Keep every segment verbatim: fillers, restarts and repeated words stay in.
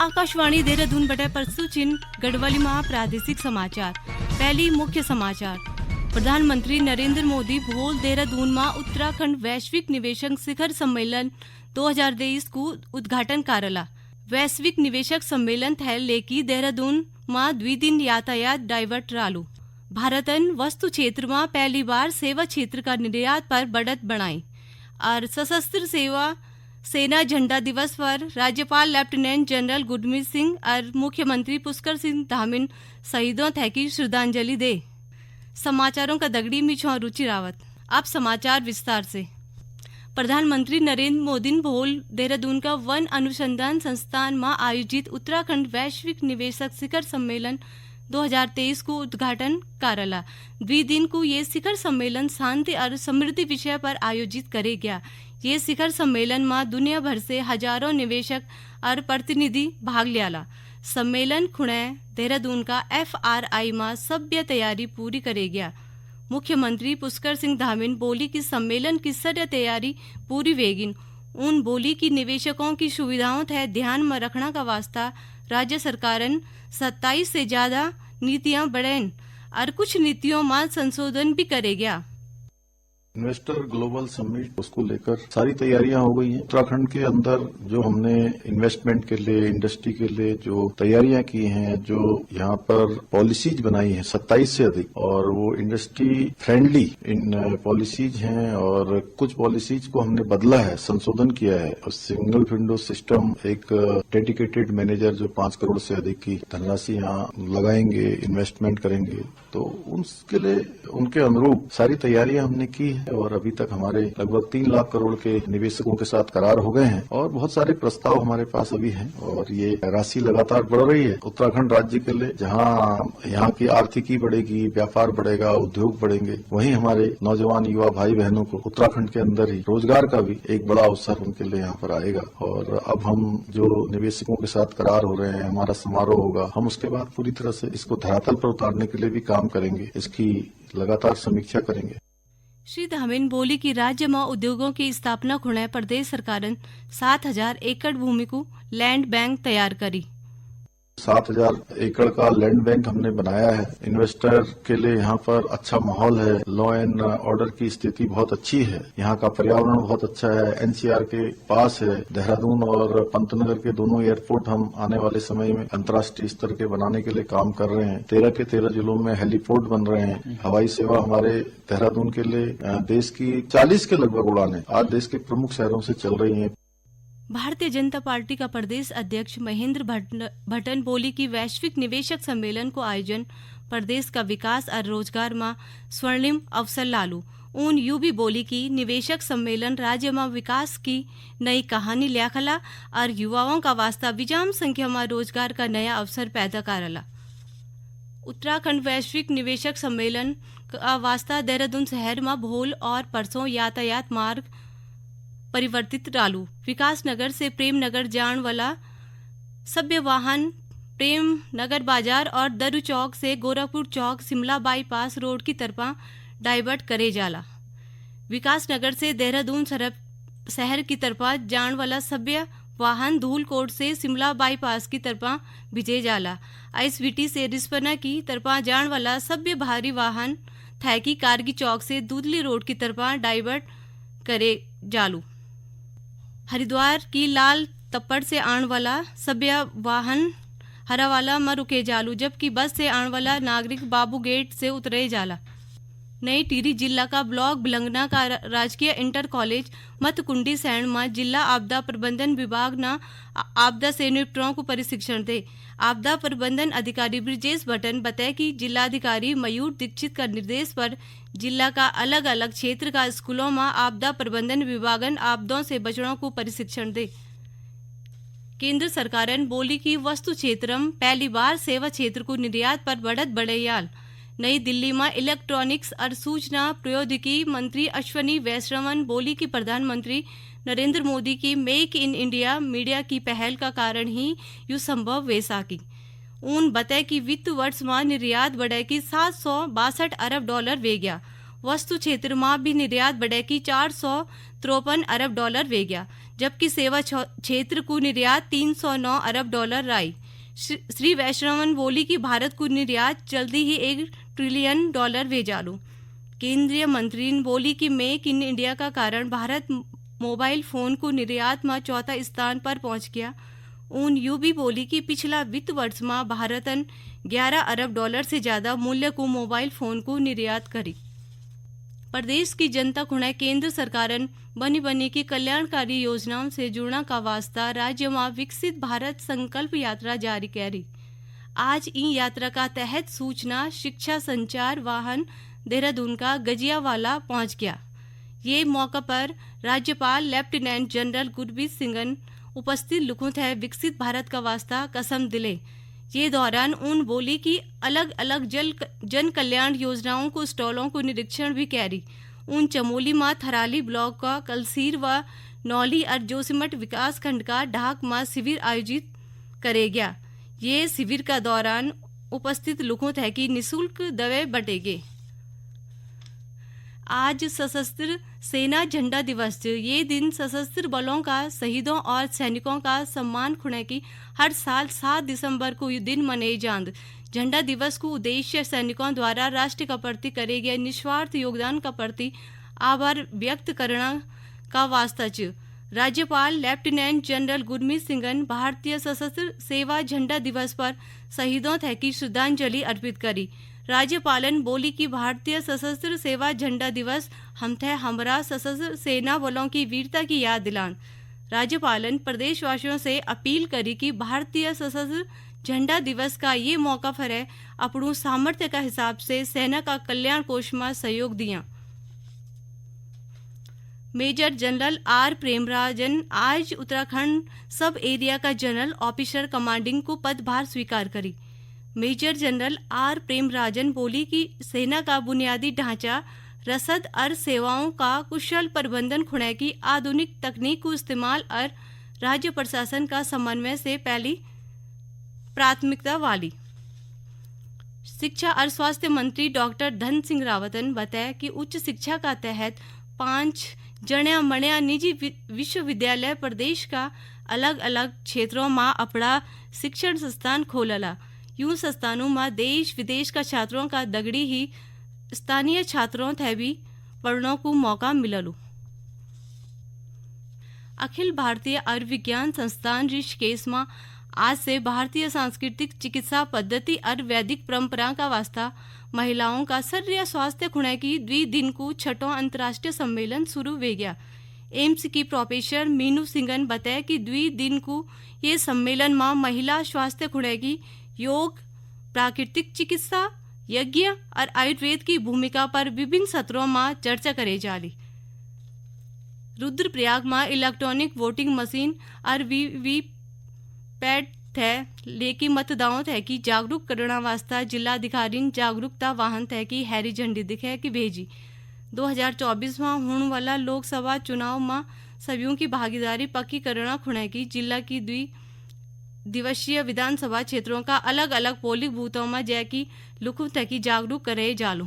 आकाशवाणी देहरादून बटे प्रस्तुत छिन गढ़वाली मा प्रादेशिक समाचार। पहली मुख्य समाचार। प्रधानमंत्री नरेंद्र मोदी भोल देहरादून मा उत्तराखंड वैश्विक निवेशक शिखर सम्मेलन दो हजार तेईस कु उद्घाटन कारला। वैश्विक निवेशक सम्मेलन थै लेकी देहरादून मा द्वि दिन यातायात divert रालू। भारतन वस्तु क्षेत्र मा पहली बार सेवा क्षेत्र का निर्यात पर बढ़त बनाई। और सशस्त्र सेवा सेना झंडा दिवस पर राज्यपाल लेफ्टिनेंट जनरल गुरमीत सिंह और मुख्यमंत्री पुष्कर सिंह धामिन शहीदों थै की श्रद्धांजलि दे। समाचारों का दगड़ी मिछुआ रुचि रावत। अब समाचार विस्तार से। प्रधानमंत्री नरेंद्र मोदी भोल देहरादून का वन अनुसंधान संस्थान मा आयोजित उत्तराखंड वैश्विक निवेशक शिखर सम्मेलन दो हजार तेईस को उद्घाटन कारला। द्वि दिन को ये शिखर सम्मेलन शांति और समृद्धि विषय पर आयोजित करे गया। ये शिखर सम्मेलन मा दुनिया भर से हजारों निवेशक और प्रतिनिधि भाग लियाला। सम्मेलन खुणै देहरादून का एफ आर आई मा सभ्य तैयारी पूरी करे गया। मुख्यमंत्री पुष्कर सिंह धामिन बोली कि सम्मेलन की सभ्य तैयारी पूरी वेगिन। उन बोली कि निवेशकों की सुविधाओं थै ध्यान में रखना का वास्ता राज्य सरकारन सत्ताईस से ज्यादा नीतियां बणैन और कुछ नीतियों में संशोधन भी करे गया। इन्वेस्टर ग्लोबल समिट, उसको लेकर सारी तैयारियां हो गई हैं। उत्तराखंड के अंदर जो हमने इन्वेस्टमेंट के लिए, इंडस्ट्री के लिए जो तैयारियां की हैं, जो यहाँ पर पॉलिसीज बनाई हैं सत्ताईस से अधिक, और वो इंडस्ट्री फ्रेंडली इन पॉलिसीज हैं, और कुछ पॉलिसीज को हमने बदला है, संशोधन किया है। और सिंगल विंडो सिस्टम, एक डेडिकेटेड मैनेजर जो पाँच करोड़ से अधिक की धनराशि यहाँ लगाएंगे, इन्वेस्टमेंट करेंगे, तो उसके लिए, उनके अनुरूप सारी तैयारियां हमने की है और अभी तक हमारे लगभग तीन लाख करोड़ के निवेशकों के साथ करार हो गए हैं और बहुत सारे प्रस्ताव हमारे पास अभी हैं और ये राशि लगातार बढ़ रही है। उत्तराखंड राज्य के लिए, जहां यहाँ की आर्थिकी बढ़ेगी, व्यापार बढ़ेगा, उद्योग बढ़ेंगे, वहीं हमारे नौजवान युवा भाई बहनों को उत्तराखंड के अंदर ही रोजगार का भी एक बड़ा अवसर उनके लिए यहाँ पर आएगा। और अब हम जो निवेशकों के साथ करार हो रहे हैं, हमारा समारोह होगा, हम उसके बाद पूरी तरह से इसको धरातल पर उतारने के लिए भी काम करेंगे, इसकी लगातार समीक्षा करेंगे। श्री धामिन बोली कि राज्य में उद्योगों की स्थापना खुणै प्रदेश सरकारन सात हजार एकड़ भूमि को लैंड बैंक तैयार करी। सात हजार एकड़ का लैंड बैंक हमने बनाया है। इन्वेस्टर के लिए यहाँ पर अच्छा माहौल है, लॉ एंड ऑर्डर की स्थिति बहुत अच्छी है, यहाँ का पर्यावरण बहुत अच्छा है, एनसीआर के पास है। देहरादून और पंतनगर के दोनों एयरपोर्ट हम आने वाले समय में अंतर्राष्ट्रीय स्तर के बनाने के लिए काम कर रहे हैं। तेरह के तेरह जिलों में हेलीपोर्ट बन रहे हैं। हवाई सेवा हमारे देहरादून के लिए, अ, देश की चालीस के लगभग उड़ानें आज देश के प्रमुख शहरों से चल रही हैं। भारतीय जनता पार्टी का प्रदेश अध्यक्ष महेंद्र भट-, भट्टन बोली कि वैश्विक निवेशक सम्मेलन को आयोजन प्रदेश का विकास और रोजगार में स्वर्णिम अवसर लालू। उन यू भी बोली कि निवेशक सम्मेलन राज्य में विकास की नई कहानी ल्याखला और युवाओं का वास्ता विजाम संख्या में रोजगार का नया अवसर पैदा करला। उत्तराखंड वैश्विक निवेशक सम्मेलन का वास्ता देहरादून शहर में भोल और परसों यातायात मार्ग परिवर्तित रालू। विकास नगर से प्रेम नगर जाण वाला सभ्य वाहन प्रेम नगर बाजार और दरु चौक से गोरखपुर चौक शिमला बाईपास रोड की तरफा डाइवर्ट करे जाला। विकास नगर से देहरादून सरफ शहर की तरफा जाण वाला सभ्य वाहन धूलकोट से शिमला बाईपास की तरफा भिजे जाला। आईएसबीटी से रिस्पना की तरफा जाण वाला सभ्य भारी वाहन थैकी कारगी चौक से दूधली रोड की तरफा डाइवर्ट करे जालू। हरिद्वार की लाल तप्पड़ से आण वाला सभ्य वाहन हरावाला में रुके जालू, जबकि बस से आण वाला नागरिक बाबू गेट से उतरे जाला। नई टिहरी जिला का ब्लॉक बिलंगना का रा-, राजकीय इंटर कॉलेज मथकुंडी सैण में जिला आपदा प्रबंधन विभाग ना आ-, आपदा से निपटरों को प्रशिक्षण दे। आपदा प्रबंधन अधिकारी ब्रजेश भट्टन बताए कि जिलाधिकारी मयूर दीक्षित का निर्देश पर जिला का अलग-अलग क्षेत्र का स्कूलों में आपदा प्रबंधन विभागन आपदों से बचणों को प्रशिक्षण दे। केंद्र सरकारन बोली कि वस्तु क्षेत्रम पहली बार सेवा क्षेत्र को निर्यात पर बढ़त बढ़ेयाल। नई दिल्ली में इलेक्ट्रॉनिक्स और सूचना प्रौद्योगिकी मंत्री अश्विनी वैष्णवन बोली कि प्रधानमंत्री नरेंद्र मोदी की मेक इन इंडिया मीडिया की पहल का कारण ही यू संभव वे साकी। उन बताए कि वित्त वर्ष में निर्यात बढ़े की सात सौ बासठ अरब डॉलर वे गया। वस्तु क्षेत्र में भी निर्यात बढ़े की चार सौ तिरपन अरब डॉलर वे गया। जबकि सेवा छ-, क्षेत्र कु निर्यात तीन सौ नौ अरब डॉलर राई। श्री, श्री वैष्णवन बोली कि भारत कु निर्यात जल्दी ही एक ट्रिलियन डॉलर वे जालू। केंद्रीय मंत्री ने बोली कि Make in India का कारण भारत मोबाइल फोन कु निर्यात में चौथा स्थान पर पहुंच गया। उन यू भी बोली कि पिछला वित्त वर्ष में भारतन ग्यारह अरब डॉलर से ज्यादा मूल्य कु मोबाइल फोन कु निर्यात करी। प्रदेश की जनता खुणे केंद्र सरकारन बनी बनी की कल्याणकारी योजनाओं से जुड़ना का वास्ता राज्य में विकसित भारत संकल्प यात्रा जारी करी। आज ई यात्रा का तहत सूचना, शिक्षा, संचार, वाहन देहरादून का गजियावाला पहुंच गया। ये मौका पर राज्यपाल लेफ्टिनेंट जनरल गुरमीत सिंगन उपस्थित लुखों थे विकसित भारत का वास्ता कसम दिले। ये दौरान उन बोली कि अलग-अलग जल, जन कल्याण योजनाओं को स्टॉलों को निरीक्षण भी करी। उन चमोली मा थराली ब्लॉक का कलसीर व नौली और जोशीमठ विकास खंड का ढाक मा शिविर आयोजित करे गया। ये शिविर का दौरान उपस्थित लुखों थे की निशुल्क दवे बटेगे। आज सशस्त्र सेना झंडा दिवस च। ये दिन सशस्त्र बलों का शहीदों और सैनिकों का सम्मान खुणे की हर साल सात दिसंबर को ये दिन मनाई जांद। झंडा दिवस को उद्देश्य सैनिकों द्वारा राष्ट्र का प्रति करे गए निस्वार्थ योगदान का प्रति आभार व्यक्त करना का वास्ता च। राज्यपाल लेफ्टिनेंट जनरल गुरमीत सिंगन भारतीय सशस्त्र सेवा झंडा दिवस पर शहीदों थे की श्रद्धांजलि अर्पित करी। राज्यपालन बोली कि भारतीय सशस्त्र सेवा झंडा दिवस हम थे हमरा सशस्त्र सेना बलों की वीरता की याद दिलान। राज्यपालन प्रदेशवासियों से अपील करी कि भारतीय सशस्त्र झंडा दिवस का ये मौका फरे अपणु सामर्थ्य का हिसाब से सेना का कल्याण कोष में सहयोग दिया। मेजर जनरल आर प्रेमराजन आज उत्तराखंड सब एरिया का जनरल ऑफिसर कमांडिंग को पदभार स्वीकार करी। मेजर जनरल आर प्रेमराजन बोली कि सेना का बुनियादी ढांचा, रसद और सेवाओं का कुशल प्रबंधन खुणे की आधुनिक तकनीक को इस्तेमाल और राज्य प्रशासन का समन्वय से पहली प्राथमिकता वाली। शिक्षा और स्वास्थ्य मंत्री डॉक्टर धन सिंह रावतन बताया कि उच्च शिक्षा का तहत पांच जण्या मण्या निजी वि-, विश्वविद्यालय प्रदेश का अलग-अलग क्षेत्रों में अपना शिक्षण संस्थान खोलला। यूं संस्थानों में देश विदेश का छात्रों का दगड़ी ही स्थानीय छात्रों थे भी पढ़ने को मौका मिललू। अखिल भारतीय आयुर्विज्ञान संस्थान ऋषिकेश में आज से भारतीय सांस्कृतिक चिकित्सा पद्धति और वैदिक परंपरा का वास्ता महिलाओं का शरीर स्वास्थ्य खुणे की द्वि दिन को छठो अंतर्राष्ट्रीय सम्मेलन शुरू हुए गया। एम्स की प्रोफेसर मीनू सिंगन बताया कि द्वि दिन को ये सम्मेलन में महिला स्वास्थ्य खुणे की योग, प्राकृतिक चिकित्सा, यज्ञ और आयुर्वेद की भूमिका पर विभिन्न सत्रों में चर्चा करे जाली। रुद्रप्रयाग में इलेक्ट्रॉनिक वोटिंग मशीन और वीवीपैट थे लेकी मतदाओं थे की जागरूक करना वास्ता जिला अधिकारी जागरूकता वाहन थे की हरी झंडी दिखे की भेजी। दो हज़ार चौबीस में होने वाला लोकसभा चुनाव में सभ्यों की भागीदारी पक्की करना खुणे की जिला की द्वि दिवसीय विधानसभा क्षेत्रों का अलग-अलग पोलिंग बूथों में जैकी लुखुम थकी जागरूक करे जालू।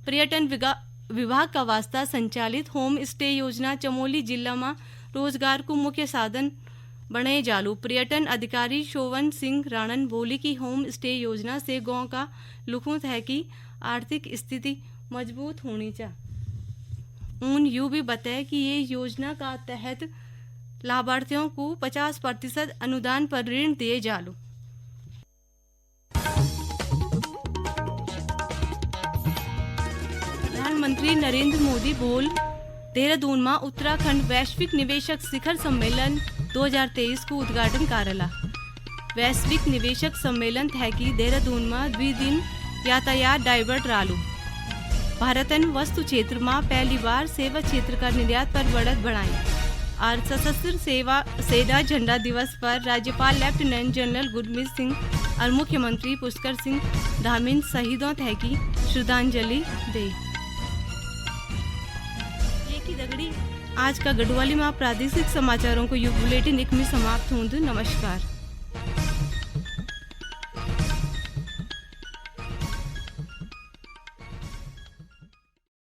पर्यटन विगा-, विभाग का वास्ता संचालित होम स्टे योजना चमोली जिला में रोजगार को मुख्य साधन बणे जालू। पर्यटन अधिकारी शोवन सिंह राणन बोली कि होम स्टे योजना से गांव का लुखुम थकी आर्थिक स्थिति मजबूत होनी चा। उन यू भी बताया कि ये योजना का तहत लाभार्थियों को पचास प्रतिशत अनुदान पर ऋण दिए जालू। प्रधानमंत्री नरेंद्र मोदी बोल देहरादून में उत्तराखंड वैश्विक निवेशक शिखर सम्मेलन दो हज़ार तेईस को उद्घाटन कारला। वैश्विक निवेशक सम्मेलन थैकी देहरादून में द्वि दिन यातायात डाइवर्ट रालू। भारतन वस्तु क्षेत्र में पहली बार सेवा क्षेत्र का निर्यात पर बढ़त बढ़ाई। और सशस्त्र सेवा सेना झंडा दिवस पर राज्यपाल लेफ्टिनेंट जनरल गुरमीत सिंह और मुख्यमंत्री पुष्कर सिंह धामी शहीदों थैकी श्रद्धांजलि दे। ये की दगड़ी आज का गढ़वाली में प्रादेशिक समाचारों को यु बुलेटिन इकमी समाप्त होंदु। नमस्कार।